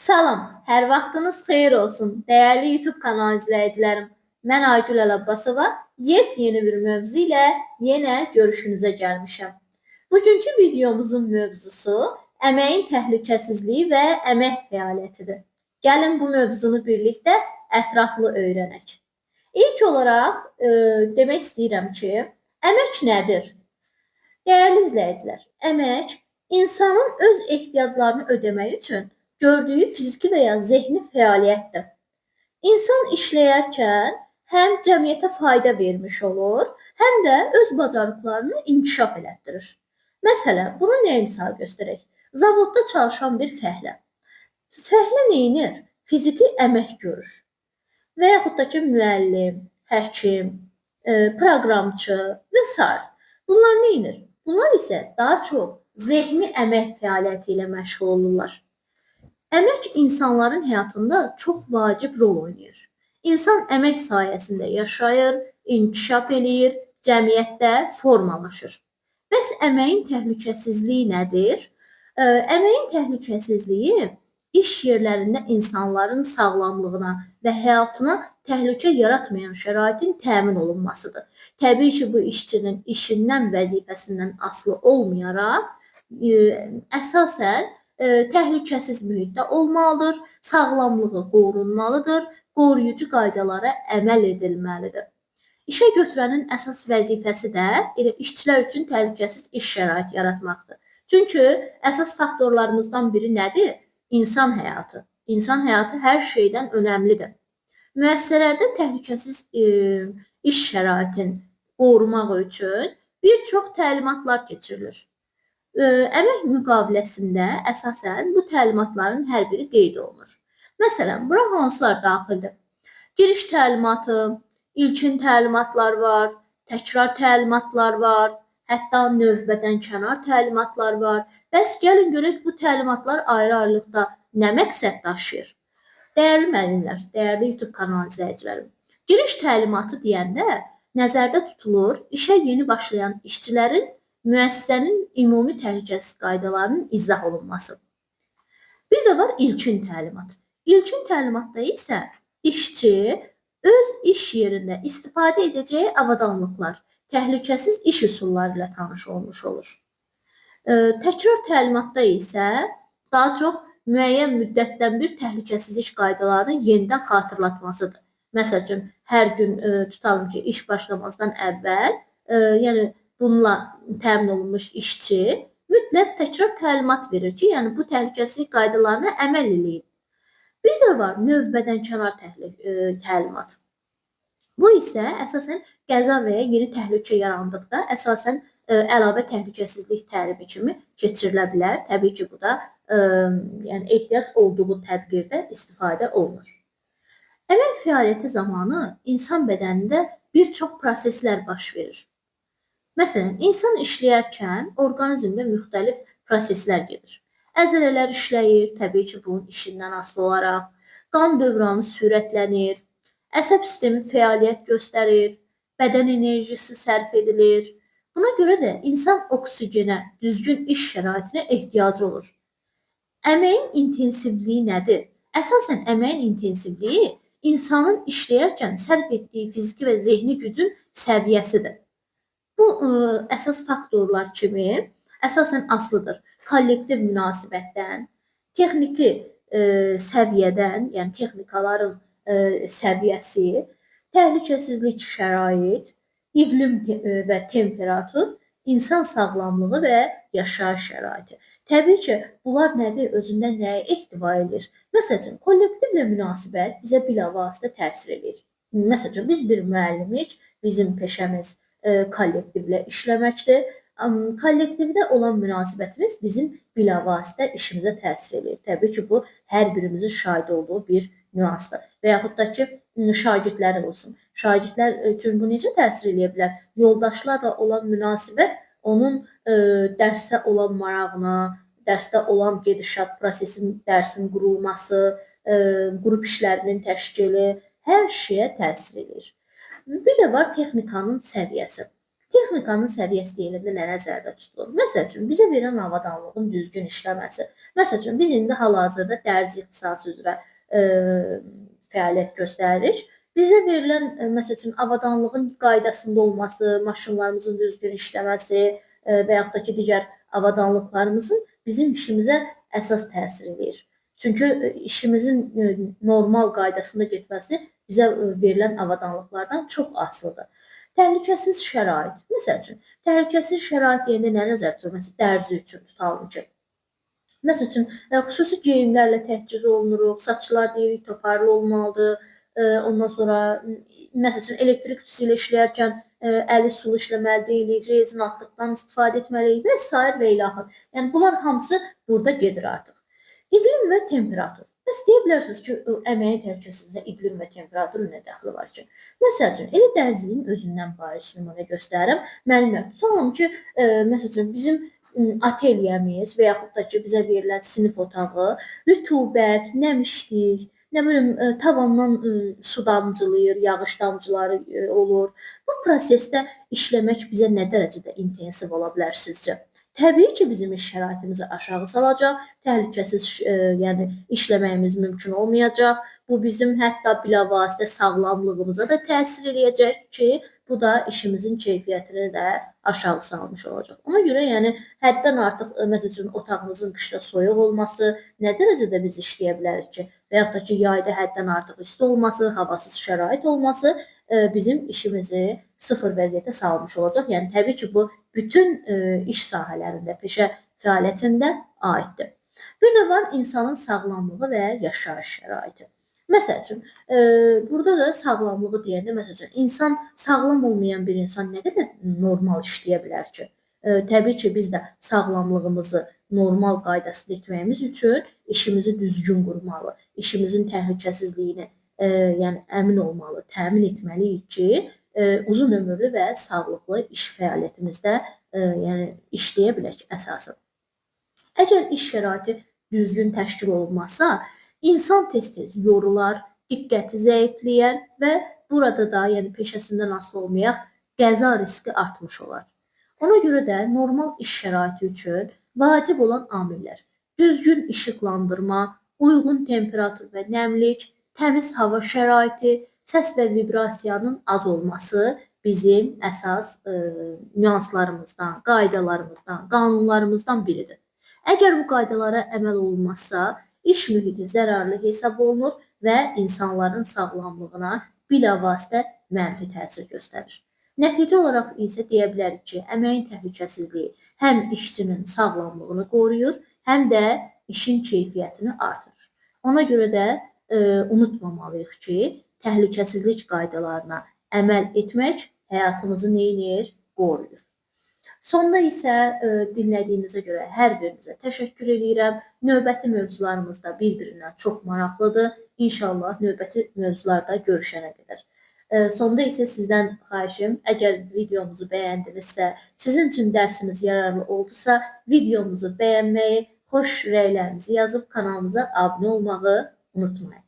Salam, hər vaxtınız xeyir olsun, dəyərli YouTube kanalı izləyicilərim. Mən Aygül Əlabbasova, yepyeni bir mövzu ilə yenə görüşünüzə gəlmişəm. Bugünkü videomuzun mövzusu əməyin təhlükəsizliyi və əmək fəaliyyətidir. Gəlin bu mövzunu birlikdə ətraflı öyrənək. İlk olaraq demək istəyirəm ki, əmək nədir? Dəyərli izləyicilər, əmək insanın öz ehtiyaclarını ödəmək üçün gördüyü fiziki və ya zehni fəaliyyətdir. İnsan işləyərkən həm cəmiyyətə fayda vermiş olur, həm də öz bacarıqlarını inkişaf elətdirir. Məsələn, bunu nəyə misal göstərək? Zavodda çalışan bir fəhlə. Fəhlə neynir? Fiziki əmək görür. Və yaxud da ki, müəllim, həkim, proqramçı və sair. Bunlar neynir? Bunlar isə daha çox zehni əmək fəaliyyəti ilə məşğul olurlar. Əmək insanların həyatında çox vacib rol oynayır. İnsan əmək sayəsində yaşayır, inkişaf eləyir, cəmiyyətdə formalaşır. Bəs əməyin təhlükəsizliyi nədir? Əməyin təhlükəsizliyi iş yerlərində insanların sağlamlığına və həyatına təhlükə yaratmayan şəraitin təmin olunmasıdır. Təbii ki, bu işçinin işindən, vəzifəsindən asılı olmayaraq, əsasən təhlükəsiz mühitdə olmalıdır, sağlamlığı qorunmalıdır, qoruyucu qaydalara əməl edilməlidir. İşə götürənin əsas vəzifəsi də elə işçilər üçün təhlükəsiz iş şəraiti yaratmaqdır. Çünki əsas faktorlarımızdan biri nədir? İnsan həyatı. İnsan həyatı hər şeydən önəmlidir. Müəssisələrdə təhlükəsiz iş şəraitini qorumaq üçün bir çox təlimatlar keçirilir. Əmək müqaviləsində əsasən bu təlimatların hər biri qeyd olunur. Məsələn, bura hansılar daxildir? Giriş təlimatı, ilkin təlimatlar var, təkrar təlimatlar var, hətta növbədən kənar təlimatlar var. Bəs gəlin görək bu təlimatlar ayrı-ayrılıqda nə məqsəd daşıyır? Dəyərli müəllimlər, dəyərli YouTube kanalı izləyicilərim, giriş təlimatı deyəndə nəzərdə tutulur işə yeni başlayan işçilərin müəssisənin ümumi təhlükəsizlik qaydalarının izah olunması. Bir də var ilkin təlimat. İlkin təlimatda isə işçi öz iş yerində istifadə edəcəyi avadanlıqlar, təhlükəsiz iş üsulları ilə tanış olmuş olur. Təkrar təlimatda isə daha çox müəyyən müddətdən bir təhlükəsizlik qaydalarının yenidən xatırlatmasıdır. Məsəl üçün, hər gün tutalım ki, iş başlamazdan əvvəl, yəni bununla təmin olunmuş işçi mütləq təkrar təlimat verir ki, yəni bu təhlükəsizlik qaydalarına əməl eləyin. Bir də var növbədən kənar təlimat. Bu isə əsasən qəza və ya yeni təhlükə yarandıqda əsasən əlavə təhlükəsizlik təlimi kimi keçirilə bilər. Təbii ki, bu da yəni ehtiyac olduğu təqdirdə istifadə olunur. Əmək fəaliyyəti zamanı insan bədənində bir çox proseslər baş verir. Məsələn, insan işləyərkən orqanizmdə müxtəlif proseslər gedir. Əzələlər işləyir, təbii ki, bunun işindən asılı olaraq, qan dövranı sürətlənir, əsəb sistemi fəaliyyət göstərir, bədən enerjisi sərf edilir. Buna görə də insan oksigenə, düzgün iş şəraitinə ehtiyacı olur. Əməyin intensivliyi nədir? Əsasən, əməyin intensivliyi insanın işləyərkən sərf etdiyi fiziki və zehni gücün səviyyəsidir. Bu, əsas faktorlar kimi əsasən asılıdır. Kollektiv münasibətdən, texniki səviyyədən, yəni texnikaların səviyyəsi, təhlükəsizlik şərait, iqlim və temperatur, insan sağlamlığı və yaşayış şəraiti. Təbii ki, bunlar nədir? Özündə nəyə ehtiva edir? Məsəl üçün, kollektivlə münasibət bizə bilavasitə təsir edir. Məsəl üçün, biz bir müəllimik, bizim peşəmiz kollektivlə işləməkdir. Kollektivdə olan münasibətimiz bizim bilavasitə işimizə təsir edir. Təbii ki, bu hər birimizin şahid olduğu bir nüansdır. Və yaxud da ki, şagirdləri olsun. Şagirdlər üçün bu necə təsir eləyə bilər? Yoldaşlarla olan münasibət onun dərsə olan marağına, dərsdə olan gedişat, prosesin, dərsin qurulması, qrup işlərinin təşkili hər şeyə təsir edir. Bir də var texnikanın səviyyəsi. Texnikanın səviyyəsi deyiləndə nə nəzərdə tutulur? Məsəl üçün, bizə verilən avadanlığın düzgün işləməsi. Məsəl üçün, biz indi hal-hazırda dərzi ixtisası üzrə fəaliyyət göstəririk. Bizə verilən, məsəl üçün, avadanlığın qaydasında olması, maşınlarımızın düzgün işləməsi və yaxud da ki, digər avadanlıqlarımızın bizim işimizə əsas təsir eləyir. Çünki işimizin normal qaydasında getməsi bizə verilən avadanlıqlardan çox asılıdır. Təhlükəsiz şərait. Məsəl üçün, təhlükəsiz şərait deyəndə nə nəzərdə tutulur? Məsələn, dərzi üçün tutalım ki. Məsəl üçün, xüsusi geyimlərlə təchiz olunuruq, saçlar deyirik, toparlı olmalıdır. Ondan sonra, məsəl üçün, elektrik ütüsü ilə işləyərkən əli sulu işləməli deyilik, rezin atlıqdan istifadə etməliyik və sair və ilaxır. Yəni, bunlar hamısı burada gedir artıq. İqlim və temperatur. Bəs deyə bilərsiniz ki, əməyin təhlükəsizliyinə iqlim və temperaturun nə dəxli var ki? Məsəl üçün, elə dərziliyin özündən bariz nümunə göstərim. Müəllimlər, tutalım ki, məsəl üçün, bizim atelyemiz və yaxud da ki, bizə verilən sinif otağı rütubət, nəmişlik, nə bilim, tavandan su damcılayır, yağış damcıları olur. Bu prosesdə işləmək bizə nə dərəcədə intensiv ola bilər sizcə? Təbii ki, bizim iş şəraitimizi aşağı salacaq, təhlükəsiz, yəni işləməyimiz mümkün olmayacaq. Bu bizim hətta bilavasitə sağlamlığımıza da təsir eləyəcək ki, bu da işimizin keyfiyyətini də aşağı salmış olacaq. Ona görə, yəni həddən artıq, məsəl üçün, otağımızın qışda soyuq olması, nə dərəcədə biz işləyə bilərik ki, və yaxud da ki, yayda həddən artıq isti olması, havasız şərait olması bizim işimizi sıfır vəziyyətə salmış olacaq. Yəni, təbii ki, bu bütün iş sahələrində, peşə fəaliyyətində aiddir. Bir də var insanın sağlamlığı və yaşayış şəraiti. Məsəl üçün, burada da sağlamlığı deyəndə, məsəl üçün, insan sağlam olmayan bir insan nə qədər normal işləyə bilər ki? Təbii ki, biz də sağlamlığımızı normal qaydasında etməyimiz üçün işimizi düzgün qurmalı, işimizin təhlükəsizliyini, yəni əmin olmalı, təmin etməliyik ki, uzun ömürlü və sağlıqlı iş fəaliyyətimizdə, yəni işləyə bilək əsasən. Əgər iş şəraiti düzgün təşkil olunmazsa, insan tez-tez yorular, diqqəti zəifləyər və burada da, yəni peşəsindən asılı olmayaq, qəza riski artmış olar. Ona görə də normal iş şəraiti üçün vacib olan amillər: düzgün işıqlandırma, uyğun temperatur və nəmlik, təmiz hava şəraiti, səs və vibrasiyanın az olması bizim əsas nüanslarımızdan, qaydalarımızdan, qanunlarımızdan biridir. Əgər bu qaydalara əməl olunmazsa, iş mühiti zərərli hesab olunur və insanların sağlamlığına bilavasitə mənfi təsir göstərir. Nəticə olaraq isə deyə bilərik ki, əməyin təhlükəsizliyi həm işçinin sağlamlığını qoruyur, həm də işin keyfiyyətini artırır. Ona görə də unutmamalıyıq ki, təhlükəsizlik qaydalarına əməl etmək həyatımızı neynir? Qoruyur. Sonda isə dinlədiyinizə görə hər birinizə təşəkkür eləyirəm. Növbəti mövzularımız da bir-birindən çox maraqlıdır. İnşallah növbəti mövzularda görüşənə qədər. Sonda isə sizdən xahişim, əgər videomuzu bəyəndinizsə, sizin üçün dərsimiz yararlı oldusa, videomuzu bəyənməyi, xoş rəylərinizi yazıb kanalımıza abunə olmağı unutmayın.